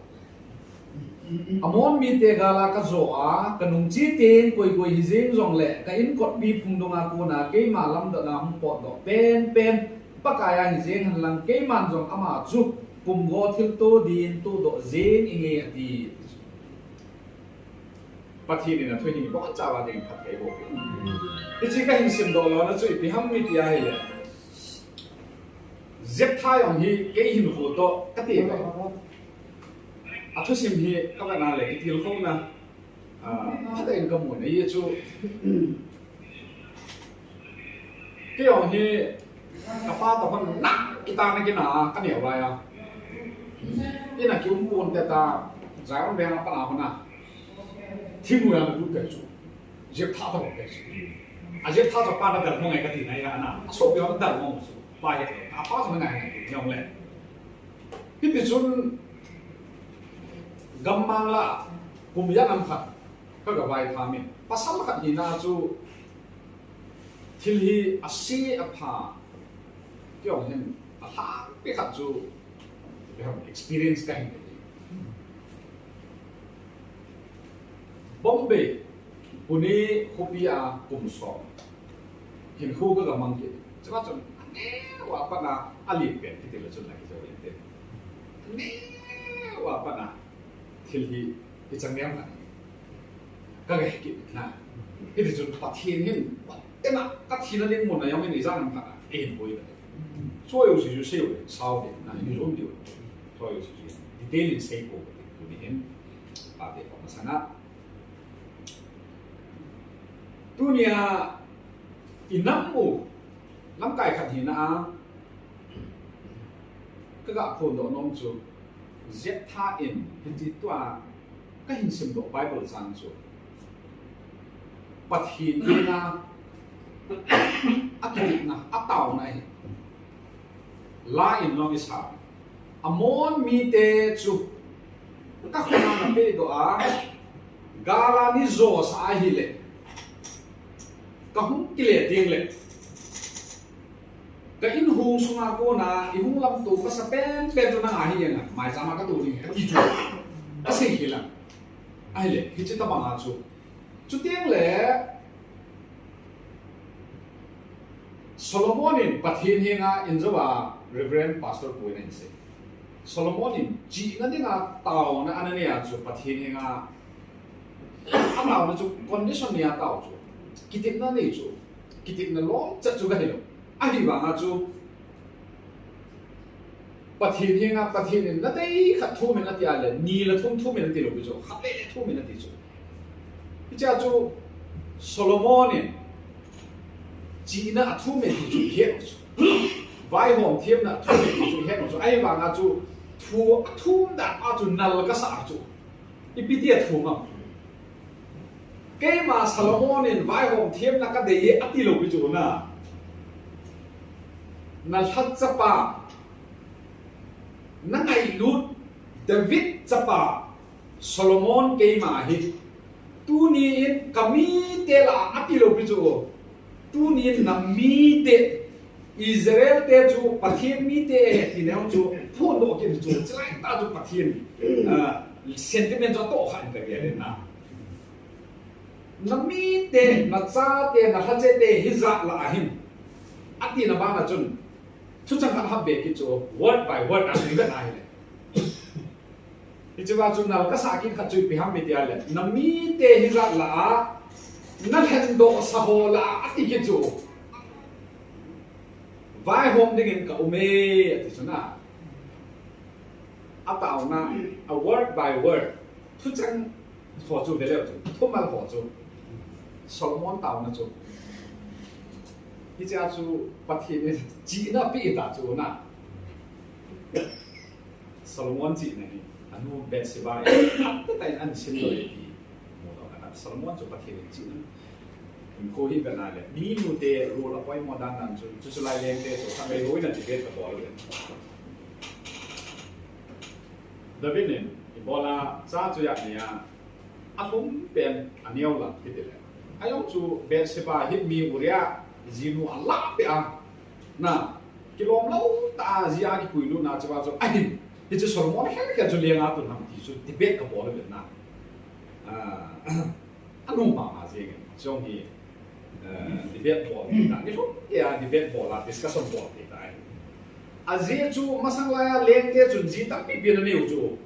Ammon mite gal a kajo a, kanung chi teng koi koi hijeng jongle, ka in kotpi phung dunga kona keima lamdot na hung potdoh penpen, Pakai a hijeng henlang, keiman jong ama chu pumgo thilto din todoh jeng inge ati. Pathen in athu hi ibonchauva ding phatthei boh e. Hiche kahin simdoh lona chu ipi ham iti ahile, Jephthah jong hi kei hinkho toh kati e. Athusim hi kavet na le kitilkhouna. Ah, phatah in kamu na, hichu. Kei jong hi, kapa toh hon na, kita na kina, kaneo lai a. Ina kium pon te ta, Zion veng a pat a hon a. Thingnoiya nalut kei chu. Jephthah toh kei chu. A Jephthah chu pa nadel mong e kati na ya na. Asopi ho nadel mong chu. Pa he, apa chu na ngai ngai, jong le. Hiti chun, gammang la, kum ijat ham khat, ka ga vaitham in. Pasal khat hina chu, thil hi ase apha, kei jong hin, alhangpi khat chu, experience kahin nei. Bombay, Pune khopi a kum som. Hinkho ka ga mang kit. Chua chun, aneo a pat a, alen pen kiti le chun la kijou inte. Aneo a pat a, thil hi, hichang nem khat. Ka ga he kit na. Hiti chun Pathen hin, Pathen a, ka thina ding mun a jong hin ijat ham khat a, eihin boi ta. Choi u si ju sei u le, sao de, na, hin jom diu. Choi u si ju, detail in sei ko, tuni hin, pate pa masanga. Tunia, i nam u, lamkai khat hina a, ka ga phondoh nom chu, Jephthah in, hiti tua, kahin simdoh Bible chang chu. Pathen henga, akitepna, ataona hi. La in jong isa. Ammon mite chu, ka khut a napehdoh a, gal a nei josa ahile. Kahung kile ding le. Ka in hung sunga kona, i hung lamto masa penpen chu nang ahi jeng a, maicham a kato ding, kati chu. Asei khel a. Ahile, hiche tobang a chu. Chuteng le, Solomon in Pathen henga in jou a Reverend Pastor Pu in ahin sei. Solomon in chihna dinga taona ana nei a chu Pathen henga, ataona chu condition nei a tao chu. Kitepna nei chu. Kitepna lom chet chu kahi lou. Ahivanga chu Pathen henga, Pathen in nadei khat thum in ati a le, ni le thum thum in ati lou pi chu, khat le le thum in ati chu. Hichea chu Solomon in chihna athum in ti chu ihet u chu. Vaihom themna athum in ti chu ihet u chu. Ahivanga chu thu athum dan a chu nal kasah chu. Ipi ti athum am. Keima Solomon in vaihom themna kadei e ati lou pi chu na. Na lhachapa, na ngailut David chapa Solomon keima hi. Tuni in ka mite lah a ati lou pi chu. Tuni in na mite, Israel te chu Pathen mite ahi ti neo chu, phondoh kit chu, chulai tah chu Pathen, ah, sentiment chu atoh kha in ka gel in na. Na mite, na chate, na lhache te hijat lah a hin. Ati na bana chun, thuchang khat hap be kit chu, word by word a chu i vet na hile. Hichea chu nal kasah kit khat chu ipi ham iti a le. Na mite hijat lah a, na lhendoh sa ho lah a, ati kit chu. Vaihom dingin ka um e, ati chu na. Ataona, a word by word. Thuchang ho chu ve leu chu. Thumal ho chu. Solomon taona chu. Hichea chu Pathen in chihna apeh ta chu na. Solomon chihna hi, anu Bathsheba in, atam tah in ahin sim lou e ti. Mu lou khat a, Solomon chu Pathen in chihna. Hinkho hi kana le, minu te rule apoint mo dan dan chu, chu chu lai leng te chu, khat vei hoi na debate kabol le. David in, ibola cha chu ya ni a, alhum pen aneo lam kiti le. Ajong chu Bathsheba hi mi Uriah jinu alah peh a. Na, kilom lou tah a ji a kipuilut na chu va chu ahin. Hichu Solomon khel khel chu lenga tun ham ti chu debate kabol le na. Ah, anung mama jeng e. Jong hi, eh, debate bol ti ta. Ni lhum kei a debate bol a discussion bol ti ta. Ajeh chu masang lai a leng te chun ji tampi pi ana nei u chu.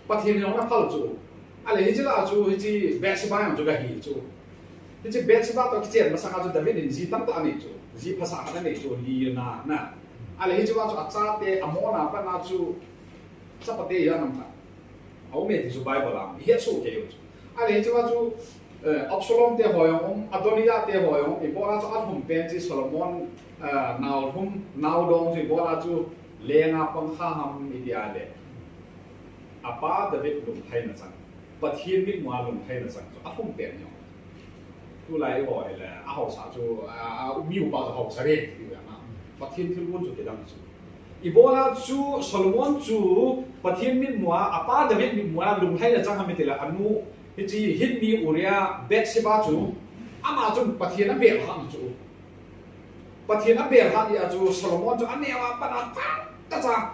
Pathen in ana phal chu. Ahile hiche lah a chu hiche Bathsheba jong chu kahi chu. Hiche Bathsheba toh kichen masang a chu David in ji tamtah anei chu. Ji phasah khat anei chu, li na, na. Ahile hiche va chu achate, Ammon a pat na chu, chapate ijat ham khat. Aum e ti chu Bible a, ihet soh kei u chu. Ahile hiche a chu, eh, Absalom te ho jong um, Adonijah te ho jong um, ibola chu alhum pen chu Solomon, eh, nao lhum, nao dong chu ibola chu lenga pang kha ham iti ahile. Apa David lunglhaina chang. Pathen mitmua lunglhaina chang chu alhum pen jong. Tulai ho hile, ahaosa chu, a, a, mi upa chu haosa re, ti vang a. Pathen thilgon chu kidang chu. Ibola chu Solomon chu Pathen mitmua, apa David mitmua lunglhaina chang ham itile anu, hiche Hit mi Uriah, Bathsheba chu, ama chun Pathen abel kha chu. Pathen abel kha nia chu Solomon chu aneo a pat a phat ta cha.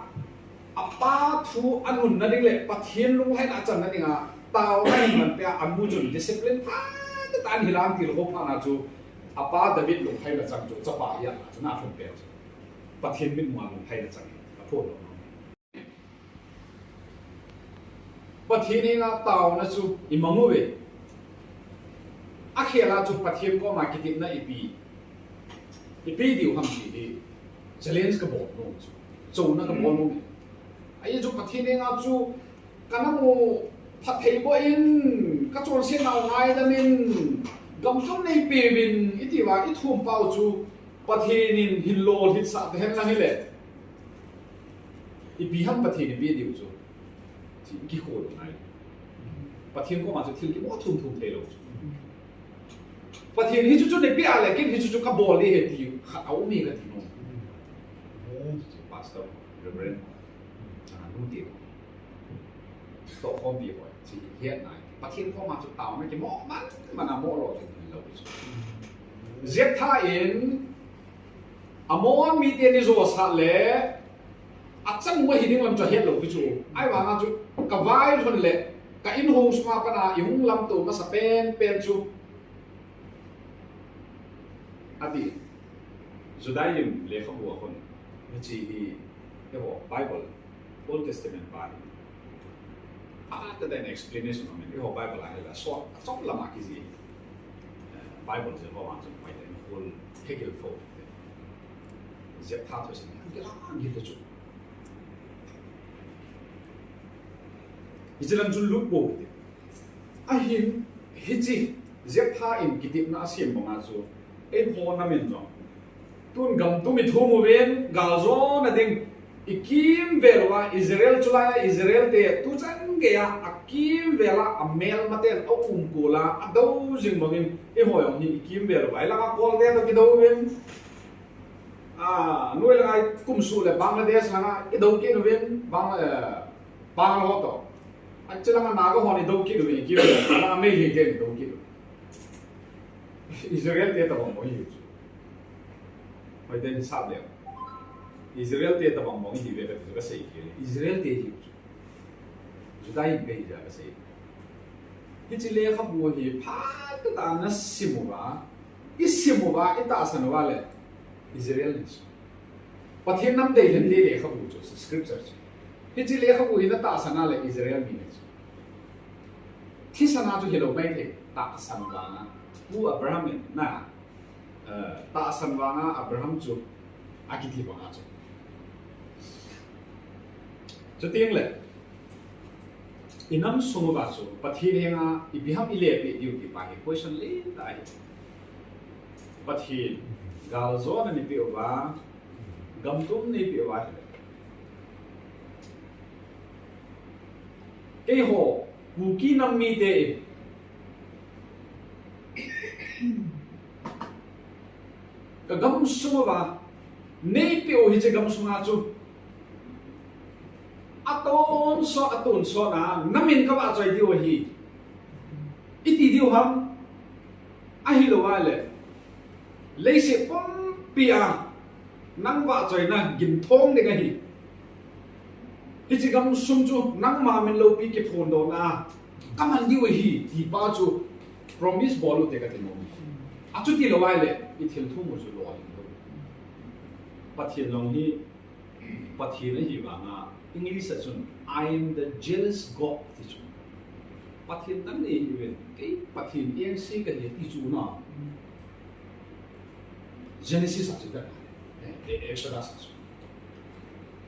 Apa thu anunna ding le Pathen lunglhaina achanna dinga taona hin man pea anu chun discipline phat ta an hilang til ho phat na chu apa David lunglhaina chang chu chapa hi a chu na thum pe chu. Pathen mitmua lunglhaina chang hi a phon lo. Pathen henga taona chu i mang uve. Akhel a chu Pathen koma kitepna ipi, ipi diu ham ti hi challenge ka bol nom chu. Chouna ka bol nom. Ahi chu Pathen henga chu ka na mu phatthei boh in, ka chonsetnau ngaidam in, gamtum nei peuvin, i ti uva, i thum pau chu Pathen in hin lolhit sah ta hen lang hile. Ipi ham Pathen in ipi diu chu. Chu i kikhol u ngai. Pathen koma chu thil kimo thum thum thei lou chu. Pathen hichu chu nei peh a le, ken hichu chu ka bol ding ahi ti khat a um e ka ti nom. Pastor, Reverend, a, nu te. Tohkhompi ho, chu hi het nai. Pathen koma chu taona kimo man, man a mo lo chu lou chu. Jephthah in, Ammon mite ni jo sah le, achang uva hi ding lam chu ahet lou pi chu. Ahivanga chu, ka vai lhon le, ka in hung sunga pat a, i hung lamto masa pen, pen chu. Ati, Judaism lekhabu a khun, hiche hi, eiho, Bible, Old Testament pa hi. Atah tah in explanation aum in, eiho Bible a hile, so, achom lama kijih. Eh, Bible jil ho vang chun, Bible in whole hegil tho. Jephthah thusim, an kilang gil le chu. Hiche lam chun lut pou te. Ahin, hiche, Jephthah in kitepna asem banga chu, eiho nam in jong. Tun gamtum i thum uvin, galjona ding, i kimvel uva, Israel chulai a, Israel te, tuchan geiya, akimvel a, amelmaten, aumkol a, adou jing bangin, eiho jong hi i kimvel uva, ilanga Kawl te toh kidou uvin, a, noi langa i kum suh le Bangladesh langa, kidou kit uvin, Bang, eh, Bang ho toh. Ache langa Naga hon i dou kit uvin, i kimvel uva, langa Meitei te i dou kit uvin. Israel te tabang mo hi chu. Hoi te hisap le. Israel te tabang mo hi ve ka ti chu ka sei kei le. Israel te hi chu. Judaism te hi ja ka sei. Hiche lekhabu hi phatah a na sim uva, i sim uva, i tahsan uva le. Israel ni chu. Pathen nam deilhen te lekhabu chu, scripture chu. Hiche lekhabu hi na tahsan a le Israel mi ni chu. Thisan a chu hilou maithei, tahsan vanga. Pu Abraham in na, eh, tahsan vanga Abraham chu akiti banga chu. Chuteng le, i nam sung uva chu, Pathen henga, ipi ham i lepeh diu ti pa hi, question lentah ahi. Pathen, galjona nei peh uva, gamtum nei peh uva hile. Keiho, Kuki nam mite in. Ka gamsung uva, nei peh u hiche gamsunga chu. Atonsot, atonsot a, na min ka vahchoi diu ahi. I ti diu ham, ahilou a le. Leiset pumpi a, nang vahchoina ginthong ding ahi. Hiche gamsung chu nangma min loupi kiphondohna a, ka man diu ahi, ti pa chu promise bol u te ka ti nom. Achuti lou ahile, i thil thum u chu lolhing lou. Pathen jong hi, Pathen ahi vanga, English a chun, "I am the jealous God," ti chu. Pathen nang nei hi ve, kei Pathen engse ka hi ti chu na. Genesis a chu ka, eh, eh, Exodus a chu.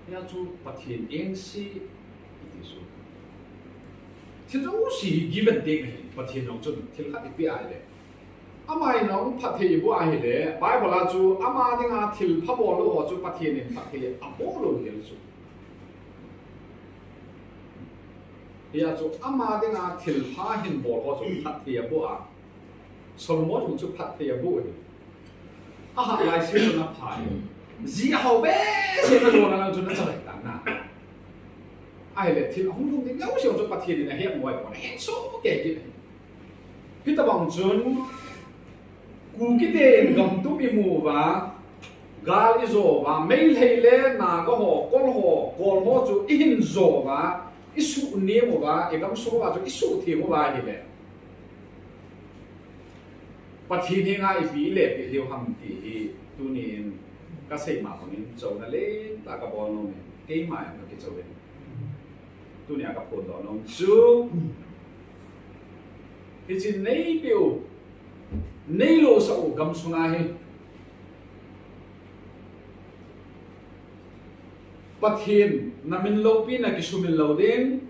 Hia chu Pathen engse i ti chu. Thil jouse hi give and take ahi, Pathen jong chun thil khat eipeh ahile. Ama in jong phatthei eiboh ahile, Bible a chu ama dinga thil pha bol lou ho chu Pathen in phatthei aboh lou hel chu. Hia chu ama dinga thil pha hin bol ho chu phatthei aboh a. Solomon jong chu phatthei aboh hi. Ahah lai se chun apha hi. Ji ahao behseh na lona lang chun achalai tan na. Ahile thil ahung lhung ding jouse chu Pathen in ahet mo ahi pon, ahet soh kei kit ahi. Hitobang chun, Kuki ten gam tum imu uva, gal ijo uva, Meitei le Naga ho, Kol ho, Kol ho chu ihin jo uva, isuhnem uva, igam sung uva chu isuhthem uva ahile, Pathen henga ipi ilepeh diu ham ti hi tunin kasei ma bangin chouna lentah kabol nom in, keima jong kakichou in. Tunia kaphondoh nom chu, hiche neipeh u, neilosah u gamsunga hi Pathen na min loupina kisumil lou ding,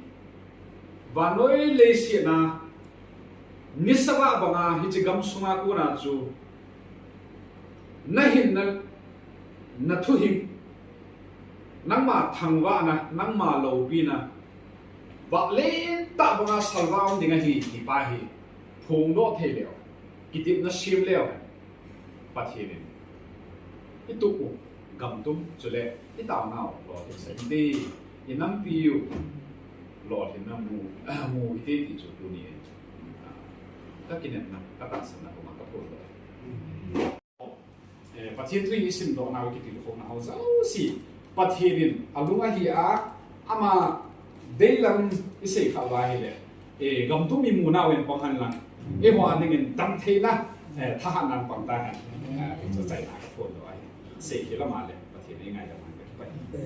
vannoi leiset a nisa vah banga hiche gamsunga kona chu nahinna, nathuhing, nangma thangvahna, nangma loupina, vah lentah banga salvah um ding ahi ti pa hi phongdoh thei leu, kitepna sem leu, Pathen in itup u gamtum chule itaonau lolhinsah inte, inampiu lolhinna mu, mu hite ti chu tuni in kakinepna, katahsanna koma kaphondoh ahi. Eh, Pathen thu isimdoh nau, kitilkhouna ho jouse Pathen in alung ahi a, ama deilam isei khah uva ahile, eh, gamtum imu nau in pang hen lang, eiho a dingin damtheina, eh, thahatna pang tahen, eh, hiche chaina kaphondoh ahi. Seikhel ama le Pathen in eingaidam hen kakipah e.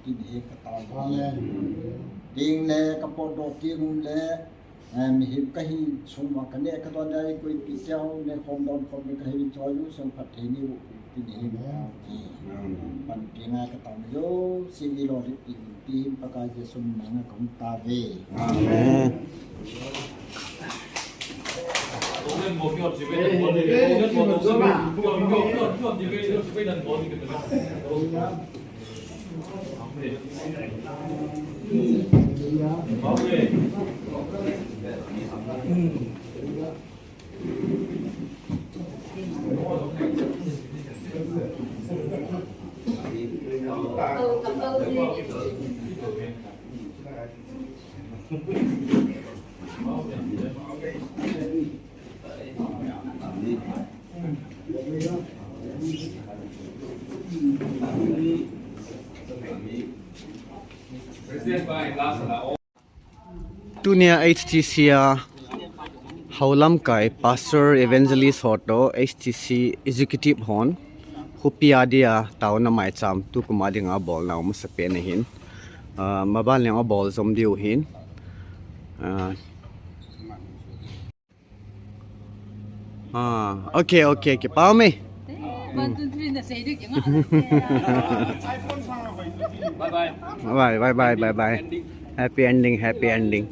Tin hi ka tao. Amen. Ding le ka potdoh ding um le, eh, mihem ka hi sung ma ka ne ka don dai koi pi teo ne khom don khom ne ka hi cho yu sung phat thei ni u tin hi ka tao. Amen. Pan pi nga ka tao yo si ni lo ri pi pi Pakai Jesu min nga ka hung ta ve. Amen. Tunia H T C a houlamkai Pastor Evangelist ho toh H T C Executive hon khopi a dia taona maicham tukum a dinga bolna u masapen ahin. Ah, maban leng abol jom diu hin. Ah, Ah, okay, okay, okay. Pao me. One, two, three, na sei ding. Bye bye. Bye bye, bye bye, bye bye. Happy ending, happy ending.